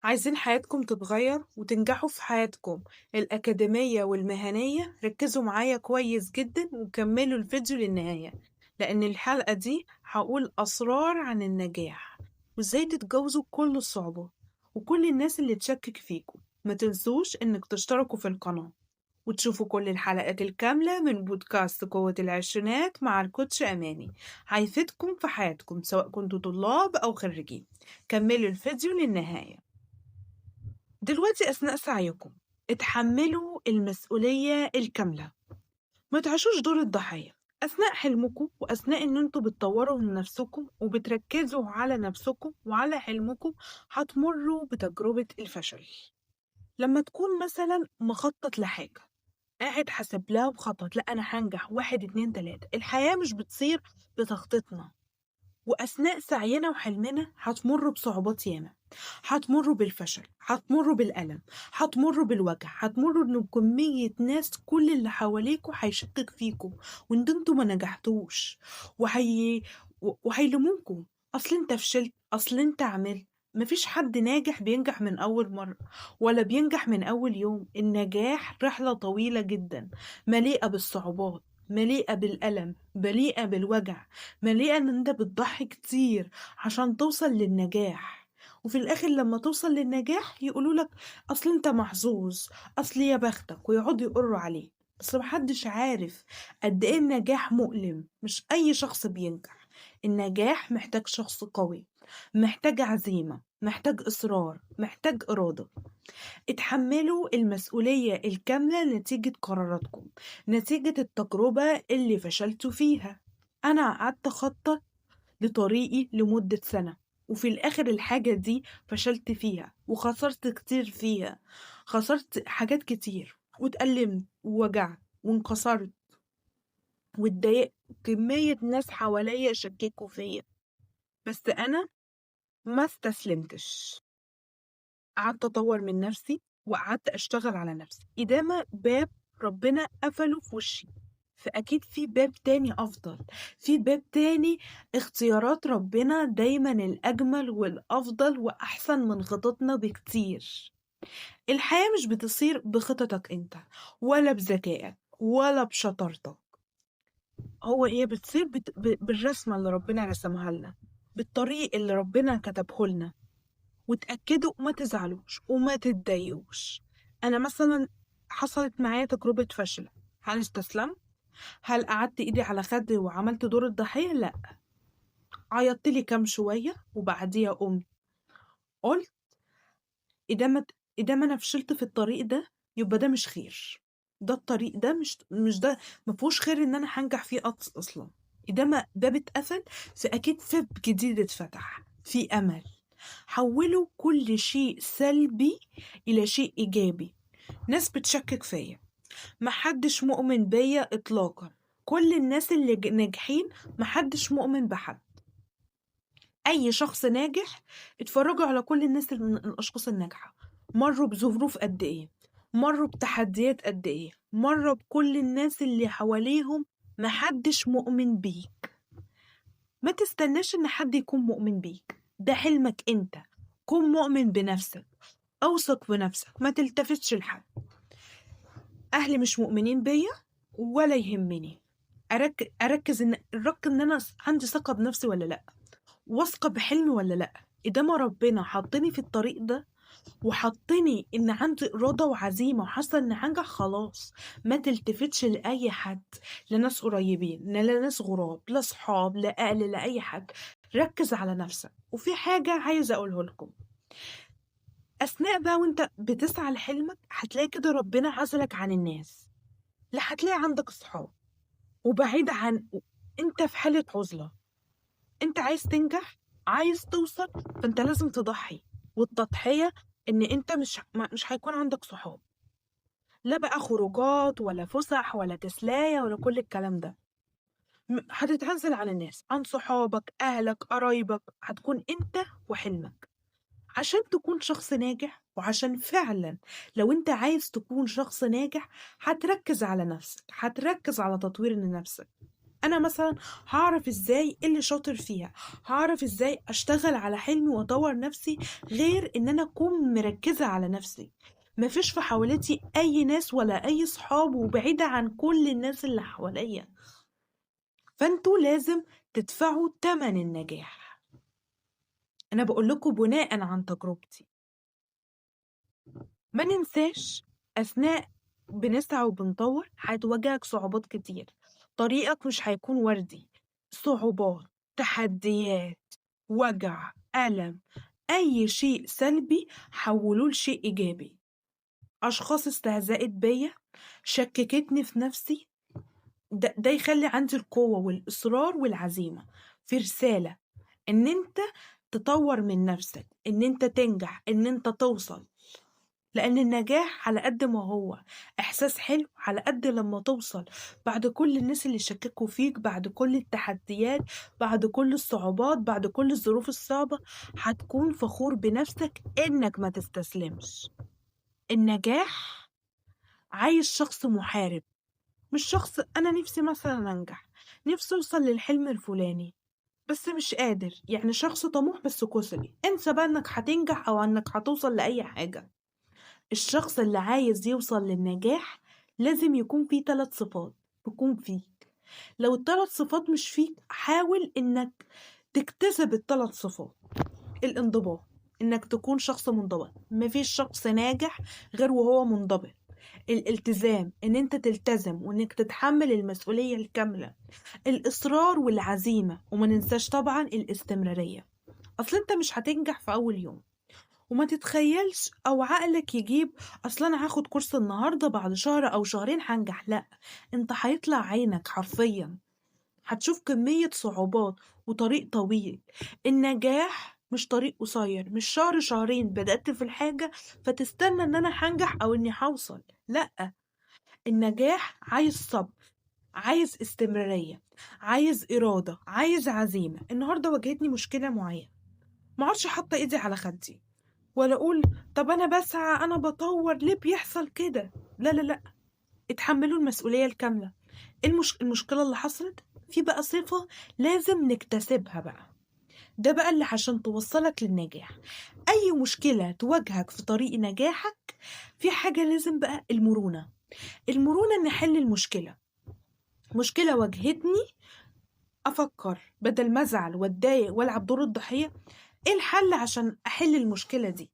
عايزين حياتكم تتغير وتنجحوا في حياتكم الأكاديمية والمهنية؟ ركزوا معايا كويس جدا وكملوا الفيديو للنهاية، لأن الحلقة دي هقول أسرار عن النجاح وإزاي تتجاوزوا كل الصعوبات وكل الناس اللي تشكك فيكم. ما تنسوش إنك تشتركوا في القناة وتشوفوا كل الحلقات الكاملة من بودكاست قوة العشرينات مع الكوتش أماني، هيفيدكم في حياتكم سواء كنتوا طلاب أو خريجين. كملوا الفيديو للنهاية. دلوقتي أثناء سعيكم اتحملوا المسؤولية الكاملة، ما تعيشوش دور الضحية. أثناء حلمكم وأثناء إن انتوا بتطوروا من نفسكم وبتركزوا على نفسكم وعلى حلمكم هتمروا بتجربة الفشل. لما تكون مثلا مخطط لحاجة، قاعد حاسب لها وخطط، لا أنا هنجح 1 2 3، الحياة مش بتصير بتخطيطنا. وأثناء سعينا وحلمنا هتمروا بصعوبات ياما، هتمروا بالفشل، هتمروا بالألم، هتمروا بالوجع، هتمروا إن كمية ناس كل اللي حواليكوا هيشكك فيكوا وإن انتوا ما نجحتوش، وهيلوموكوا، أصل انت فشلت، أصل انت عملت. مفيش حد ناجح بينجح من أول مرة ولا بينجح من أول يوم. النجاح رحلة طويلة جدا، مليئة بالصعوبات، مليئة بالألم، مليئة بالوجع، مليئة إن أنت بتضحي كتير عشان توصل للنجاح. وفي الآخر لما توصل للنجاح يقولوا لك أصل أنت محظوظ، أصل يا بختك، ويقعدوا يقروا عليك. بس محدش عارف قد إيه النجاح مؤلم. مش أي شخص بينجح. النجاح محتاج شخص قوي، محتاج عزيمة، محتاج إصرار، محتاج إرادة. اتحملوا المسؤولية الكاملة نتيجة قراراتكم، نتيجة التجربة اللي فشلتوا فيها. أنا قعدت أخطط لطريقي لمدة سنة، وفي الآخر الحاجة دي فشلت فيها وخسرت كتير فيها، خسرت حاجات كتير، واتألمت ووجعت وانكسرت واتضايقت، كمية ناس حواليا شككوا فيا، بس أنا ما استسلمتش. قعدت أطور من نفسي وقعدت أشتغل على نفسي. إدامة باب ربنا قفله في وشي، فأكيد في باب تاني أفضل، في باب تاني. اختيارات ربنا دايما الأجمل والأفضل وأحسن من خططنا بكتير. الحياة مش بتصير بخططك أنت ولا بذكائك ولا بشطارتك، هو هي بتصير بالرسمة اللي ربنا رسمها لنا، بالطريق اللي ربنا كتبه لنا. وتأكدوا ما تزعلوش وما تتضايقوش. أنا مثلا حصلت معايا تجربة فشل، هل استسلمت؟ هل قعدت إيدي على خدي وعملت دور الضحية؟ لا، عيطت لي كام شوية وبعديها قمت قلت إذا ما أنا فشلت في الطريق ده يبقى ده مش خير، ده الطريق ده مش ده ما فيهوش خير إن أنا هنجح فيه أصلا. إذا ما ده بيتقفل فأكيد في جديد اتفتح، في أمل. حولوا كل شيء سلبي إلى شيء إيجابي. ناس بتشكك فيا، محدش مؤمن بيا إطلاقا، كل الناس اللي ناجحين محدش مؤمن بحد. أي شخص ناجح اتفرجوا على كل الناس الأشخاص الناجحة، مروا بظروف قد إيه، مروا بتحديات قد إيه، مروا بكل الناس اللي حواليهم محدش مؤمن بيك. ما تستناش إن حد يكون مؤمن بيك، ده حلمك أنت. كن مؤمن بنفسك، أوثق بنفسك، ما تلتفتش لحد. أهلي مش مؤمنين بيا ولا يهمني، أركز إن الرك إن أنا عندي ثقة بنفسي ولا لأ، واثقة بحلمي ولا لأ. إذا ما ربنا حطني في الطريق ده وحطني إن عندي إرادة وعزيمة وحاسة إن هنجح، خلاص ما تلتفتش لأي حد، لا ناس قريبين لا ناس غراب، لا صحاب، لا أهل، لا أي حد. ركز على نفسك. وفي حاجة عايزة أقوله لكم، أثناء بقى وأنت بتسعى لحلمك هتلاقي كده ربنا عزلك عن الناس، لا هتلاقي عندك صحاب وبعيد عن أنت في حالة عزلة. أنت عايز تنجح، عايز توصل، فأنت لازم تضحي، والتضحية إن أنت مش هيكون عندك صحاب، لا بقى خروجات ولا فسح ولا تسلاية ولا كل الكلام ده. هتتعزل عن الناس، عن صحابك، أهلك، قرايبك، هتكون أنت وحلمك. عشان تكون شخص ناجح، وعشان فعلا لو أنت عايز تكون شخص ناجح هتركز على نفسك، هتركز على تطوير نفسك. أنا مثلا هعرف إزاي اللي شاطر فيها، هعرف إزاي أشتغل على حلمي وأطور نفسي، غير إن أنا أكون مركزة على نفسي. مفيش في حوالتي أي ناس ولا أي صحاب، وبعيدة عن كل الناس اللي حواليا. فأنتوا لازم تدفعوا تمن النجاح. أنا بقول لكم بناء عن تجربتي. ما ننساش أثناء بنسعى وبنطور هتواجهك صعوبات كتير، طريقك مش هيكون وردي، صعوبات، تحديات، وجع، ألم، أي شيء سلبي حولوه لشيء إيجابي. أشخاص استهزأت بيا، شككتني في نفسي، ده يخلي عندي القوة والإصرار والعزيمة. في رسالة إن أنت تطور من نفسك، إن أنت تنجح، إن أنت توصل. لأن النجاح على قد ما هو إحساس حلو، على قد لما توصل بعد كل الناس اللي شككوا فيك، بعد كل التحديات، بعد كل الصعوبات، بعد كل الظروف الصعبة، هتكون فخور بنفسك إنك ما تستسلمش. النجاح عايز شخص محارب، مش شخص أنا نفسي مثلا أنجح، نفسي أوصل للحلم الفلاني بس مش قادر، يعني شخص طموح بس كسلي. انسى بقى إنك هتنجح أو إنك هتوصل لأي حاجة. الشخص اللي عايز يوصل للنجاح لازم يكون فيه 3 صفات تكون فيك. لو ال3 صفات مش فيك، حاول إنك تكتسب ال3 صفات. الانضباط، إنك تكون شخص منضبط، مفيش شخص ناجح غير وهو منضبط. الالتزام، إن أنت تلتزم وإنك تتحمل المسؤولية الكاملة. الإصرار والعزيمة، وما ننساش طبعا الاستمرارية. أصل أنت مش هتنجح في أول يوم، وما تتخيلش أو عقلك يجيب أصل أنا هاخد كورس النهاردة بعد شهر أو شهرين هنجح. لأ، أنت هيطلع عينك حرفيا، هتشوف كمية صعوبات وطريق طويل. النجاح مش طريق قصير، مش شهر شهرين بدأت في الحاجة فتستنى إن أنا هنجح أو إني هوصل. لأ، النجاح عايز صبر، عايز استمرارية، عايز إرادة، عايز عزيمة. النهاردة واجهتني مشكلة معينة، ما عادش حاطة إيدي على خدي ولا أقول طب أنا بسعى أنا بطور ليه بيحصل كده. لا لا لا، اتحملوا المسؤولية الكاملة. المشكلة اللي حصلت في بقى صفة لازم نكتسبها بقى، ده بقى اللي عشان توصلك للنجاح. أي مشكلة تواجهك في طريق نجاحك في حاجة لازم بقى المرونة. المرونة إن أحل المشكلة. مشكلة واجهتني أفكر بدل ما أزعل وأتضايق وألعب دور الضحية، إيه الحل عشان أحل المشكلة دي؟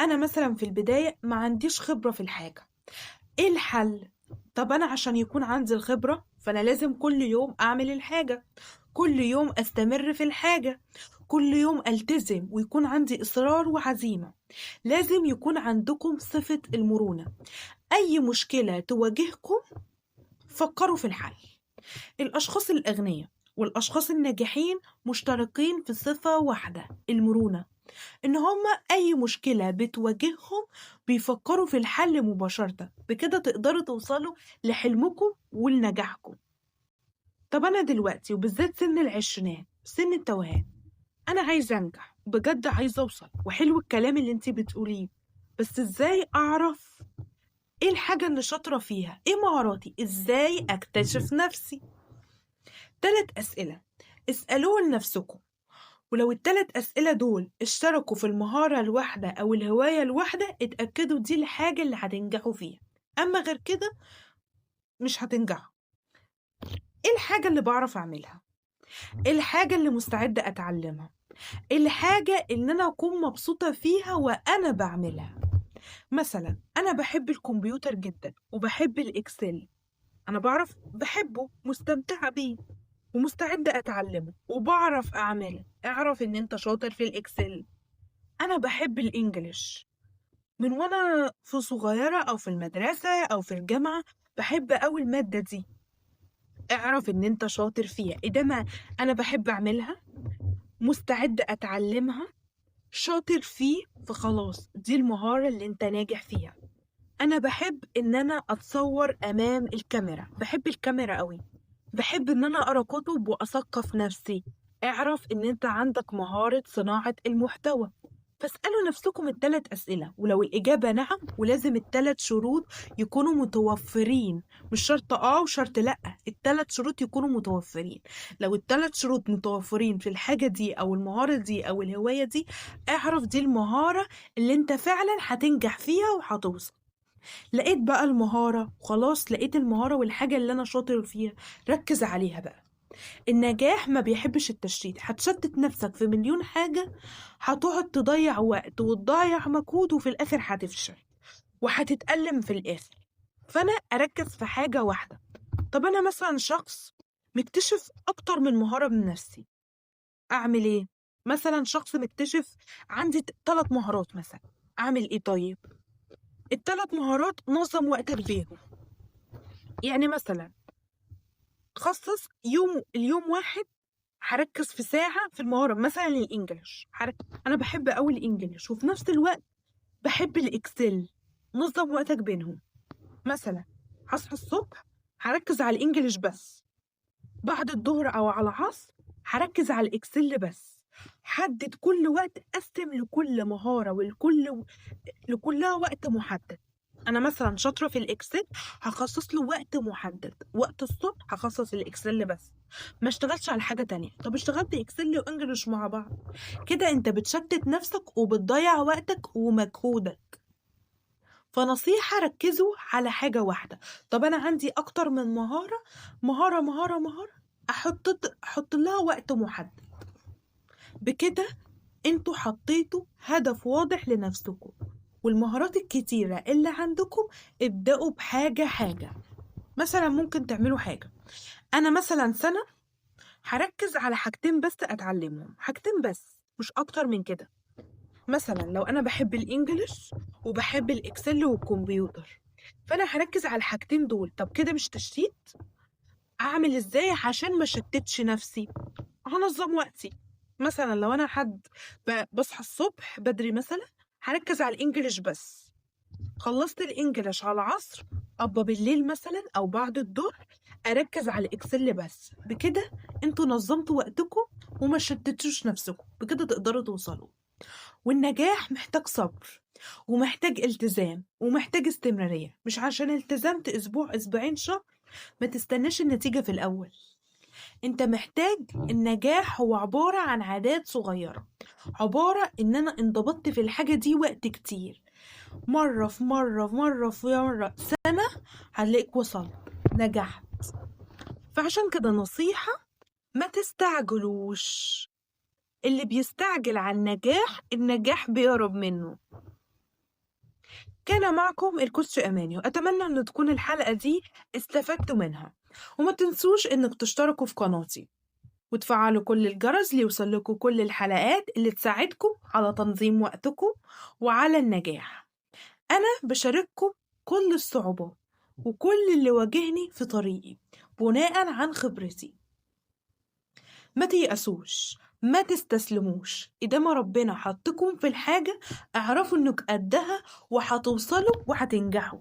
أنا مثلا في البداية ما عنديش خبرة في الحاجة، إيه الحل؟ طب أنا عشان يكون عندي الخبرة فأنا لازم كل يوم أعمل الحاجة، كل يوم أستمر في الحاجة، كل يوم ألتزم، ويكون عندي إصرار وعزيمة. لازم يكون عندكم صفة المرونة. أي مشكلة تواجهكم فكروا في الحل. الأشخاص الأغنياء والأشخاص الناجحين مشتركين في صفة واحدة، المرونة. إن هما أي مشكلة بتواجههم بيفكروا في الحل مباشرة. بكده تقدروا توصلوا لحلمكم ولنجاحكم. طب أنا دلوقتي وبالذات سن العشرينات، سن التوهان، أنا عايزة أنجح بجد، عايزة أوصل، وحلو الكلام اللي انتي بتقوليه، بس إزاي أعرف إيه الحاجة اللي شاطرة فيها؟ إيه مهاراتي؟ إزاي أكتشف نفسي؟ 3 أسئلة اسألوه لنفسكم، ولو ال3 أسئلة دول اشتركوا في المهارة الواحدة أو الهواية الواحدة اتأكدوا دي الحاجة اللي هتنجحوا فيها، أما غير كده مش هتنجحوا. إيه الحاجة اللي بعرف أعملها؟ إيه الحاجة اللي مستعدة أتعلمها؟ إيه الحاجة اللي أنا أكون مبسوطة فيها وأنا بعملها؟ مثلا أنا بحب الكمبيوتر جدا وبحب الإكسل، أنا بعرف بحبه، مستمتعة بيه ومستعدة أتعلمه وبعرف أعمله. اعرف إن أنت شاطر في الإكسل. أنا بحب الإنجليش من وأنا في صغيرة أو في المدرسة أو في الجامعة، بحب أوي المادة دي. اعرف إن أنت شاطر فيها. إيه ده، ما أنا بحب أعملها، مستعدة أتعلمها، شاطر فيه، فخلاص دي المهارة اللي أنت ناجح فيها. أنا بحب إن أنا أتصور أمام الكاميرا، بحب الكاميرا قوي، بحب إن أنا أقرأ كتب وأثقف نفسي. اعرف إن أنت عندك مهارة صناعة المحتوى، فاسألوا نفسكم ال3 أسئلة، ولو الإجابة نعم، ولازم ال3 شروط يكونوا متوفرين، مش شرط وشرط لأ، ال3 شروط يكونوا متوفرين. لو ال3 شروط متوفرين في الحاجة دي أو المهارة دي أو الهواية دي، اعرف دي المهارة اللي انت فعلا هتنجح فيها وهتوصل. لقيت بقى المهارة، خلاص لقيت المهارة والحاجة اللي أنا شاطر فيها، ركز عليها بقى. النجاح ما بيحبش التشتيت، هتشتت نفسك في مليون حاجة، هتقعد تضيع وقت وتضيع مجهود، وفي الآخر هتفشل وهتتألم في الآخر. فأنا أركز في حاجة واحدة. طب أنا مثلا شخص مكتشف أكتر من مهارة من نفسي، أعمل إيه؟ مثلا شخص مكتشف عندي 3 مهارات مثلا، أعمل إيه؟ طيب ال3 مهارات نظم وقتك بيهم. يعني مثلا خصص اليوم واحد هركز في ساعة في المهارة، مثلا ال English، أنا بحب أوي ال English وفي نفس الوقت بحب ال Excel، نظم وقتك بينهم. مثلا هصحى الصبح هركز على ال English بس، بعد الظهر أو على العصر هركز على ال Excel بس. حدد كل وقت، قسم لكل مهارة لكلها وقت محدد. أنا مثلا شاطرة في ال Excel، هخصص له وقت محدد، وقت الصبح هخصص ال Excel بس، ما اشتغلش على حاجة تانية. طب اشتغلت Excel و English مع بعض، كده انت بتشتت نفسك وبتضيع وقتك ومجهودك. فنصيحة، ركزوا على حاجة واحدة. طب أنا عندي أكتر من مهارة، مهارة مهارة مهارة، أحط لها وقت محدد. بكده انتوا حطيتوا هدف واضح لنفسكم، والمهارات الكتيرة اللي عندكم ابدأوا بحاجة حاجة. مثلا ممكن تعملوا حاجة، أنا مثلا سنة هركز على حاجتين بس أتعلمهم، حاجتين بس مش أكتر من كده. مثلا لو أنا بحب ال English وبحب ال Excel والكمبيوتر، فأنا هركز على الحاجتين دول. طب كده مش تشتيت؟ أعمل إزاي عشان ما شتتش نفسي؟ هنظم وقتي. مثلا لو أنا حد بصحى الصبح بدري مثلا، هركز على ال English بس، خلصت ال English على العصر، أبقى بالليل مثلا أو بعد الظهر أركز على ال Excel بس. بكده انتوا نظمتوا وقتكم وما شتتوش نفسكم، بكده تقدروا توصلوا. والنجاح محتاج صبر ومحتاج التزام ومحتاج استمرارية. مش عشان التزمت أسبوع أسبوعين شهر ما تستناش النتيجة في الأول. انت محتاج النجاح هو عبارة عن عادات صغيرة، عبارة ان انا انضبطت في الحاجة دي وقت كتير، مرة في مرة في مرة في مرة، سنة هتلاقيك وصلت نجحت. فعشان كده نصيحة، ما تستعجلوش. اللي بيستعجل على النجاح، النجاح بيهرب منه. كان معكم الكوتش أماني، وأتمنى أن تكون الحلقة دي استفدتوا منها. وما تنسوش أنك تشتركوا في قناتي وتفعلوا كل الجرس ليوصل لكم كل الحلقات اللي تساعدكم على تنظيم وقتكم وعلى النجاح. أنا بشارككم كل الصعوبات وكل اللي واجهني في طريقي بناء عن خبرتي. ما تيأسوش، ما تستسلموش. إذا ما ربنا حطكم في الحاجة اعرفوا إنك قدها وهتوصلوا وهتنجحوا.